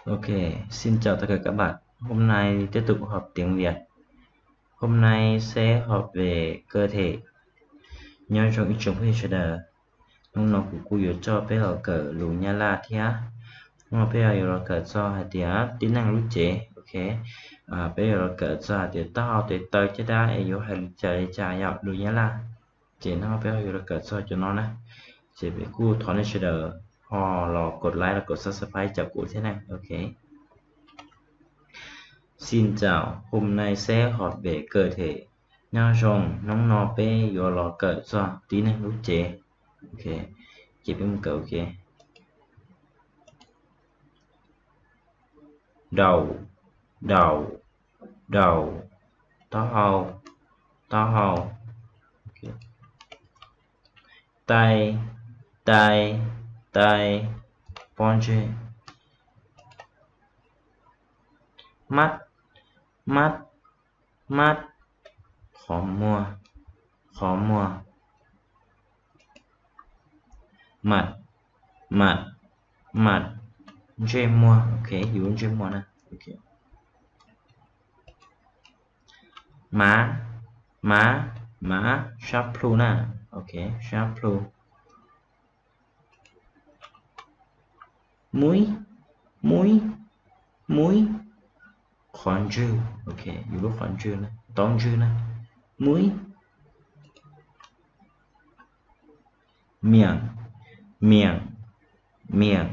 Ok, xin chào tất cả các bạn. Hôm nay tiếp tục học tiếng Việt. Hôm nay sẽ học về cơ thể. Nyob zoo ib tsoom phooj ywg sawv daws. Hnub no kuv kuj yuav coj peb los kawm lus Nyab Laj thiab. Hnub no peb yuav los kawm txog hais tias tib neeg lub cev. Ok, peb yuav los kawm txog hais tias taub hau, tes taw, caj dab es yuav hais li cas li cas yom lus Nyab Laj. Ces hnub no peb yuav los kawm txog cov no na. Ces peb kuj thov nej sawv daws ho los kov like los kov subscribe cov kuv thiab na. Ok. Xin chào, hôm nay sẽ học về cơ thể. Nyob zoo, hnub no peb yuav los kawm txog tib neeg lub cev. Ok, ces peb mus kawm. Ok. Đầu, đầu, đầu, taub hau, taub hau. Ok. Tay, tay, tay, pob ntseg. Mắt, mắt, mắt, qhov muag, qhov muag. Mặt, mặt, mặt, ntsej muag. Ok, yus lub ntsej muag na. Ok. Mav, mav, mav, sab plhu na. Ok, sab plhu. Mũib, mũib, mũib, qhov ntswg. Ok, yus lub qhov ntswg na, taub ntswg na. Mũib. Miệng, miệng, miệng,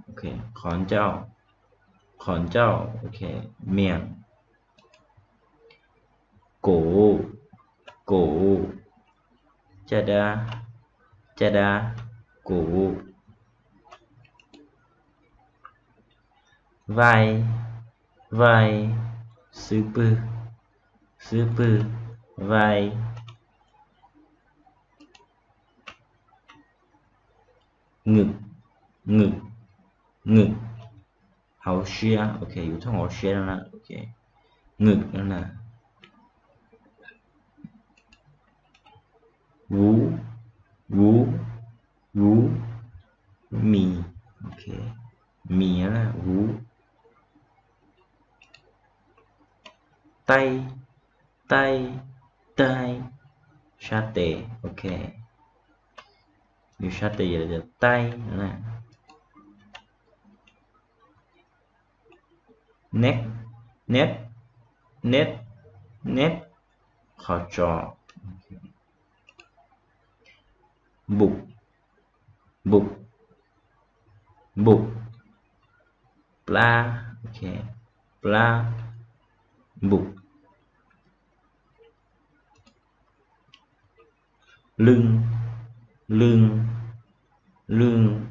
ok, qhov ncauj, qhov ncauj. Ok, miệng. Cổ, cổ, caj dab, caj dab, cổ. Vai, vai, xub pwg, xub pwg, vai. Ngực, ngực, ngực, hauv siab. Ok, yus thooj hauv siab no na. Ok, ngực no na. Vú, vú, vú, mis. Ok, mis no na, vú. Tay, tay, tay, sab tes. Ok, yus sab tes yog tias tay no na. Nếp, nếp, nếp, nếp, qhov tsos. Bụk, bụk, bụk, plab. Ok, plab, bụk. Lưng, lưng, lưng,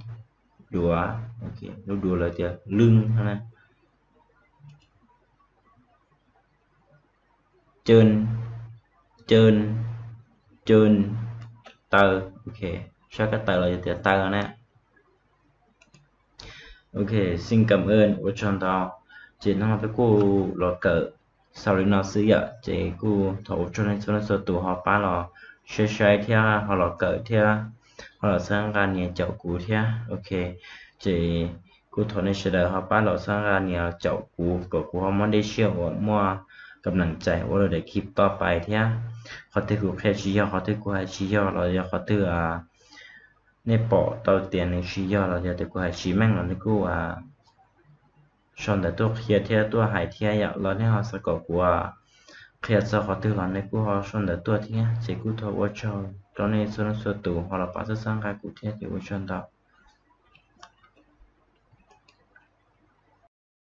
duav. Ok, lub duav lawv tias lưng no na. Chân, chân, chân, taw. Ok, sab kab taw los yog tias taw na. Ok, xin cảm ơn, ua tsaug ntau. Ces hnub no peb kuj los kawm xaus li no xwb yom, ces kuj thov ua tsaug nej txhua leej txhua tus ho pab los saib saib thiab ho los kawm thiab ho los txhawb nqa nias caum kuv thiab. Ok, ces kuj thov nej sawv daws ho pab los txhawb nqa nias caum kuv kom kuv ho muaj dej siab uas muaj kam nam cais ua los daim khib toj pais thiab. Qhov twg kuv qhia tsis yog, qhov twg kuv hais tsis yog los yog qhov twg nej pom tau tias nws tsis yog los yog tias kuv hais tsis meej los nej kuj sau ntawv tuaj qhia thiab tuaj hais thiab yom, los nej ho xav kom kuv qhia txog qhov twg los nej kuj ho sau ntawv tuaj thiab. Ces kuj thov ua tsaug rau nej txhua leej txhua tus ho los pab txhawb txhawb nqa kuv thiab, ces ua tsaug ntau.